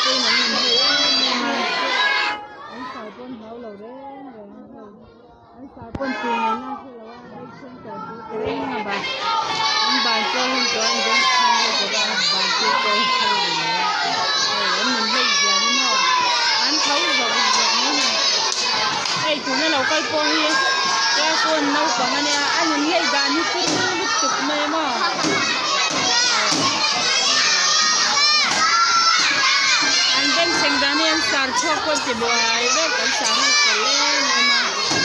pawhin an rawn hei em em a an sar pawn hlau lo reng reng hei an sar pawn tih ngaihna a hrelo a bengchheng tawh chu ti reng a ban an ban chawi hun tawh a an bengchheng lutuk a ban chu chawi phal ve lo a hei an nun hei zia hi maw an tho zawk zawk mai a ni hei tuna lo kal pawh hi class one naupang a nia a nun hei dan hi turu lutuk mai a maw. An bengchheng dan hi an sar chhuak pawn ti buai vek an sar hi fel em em a.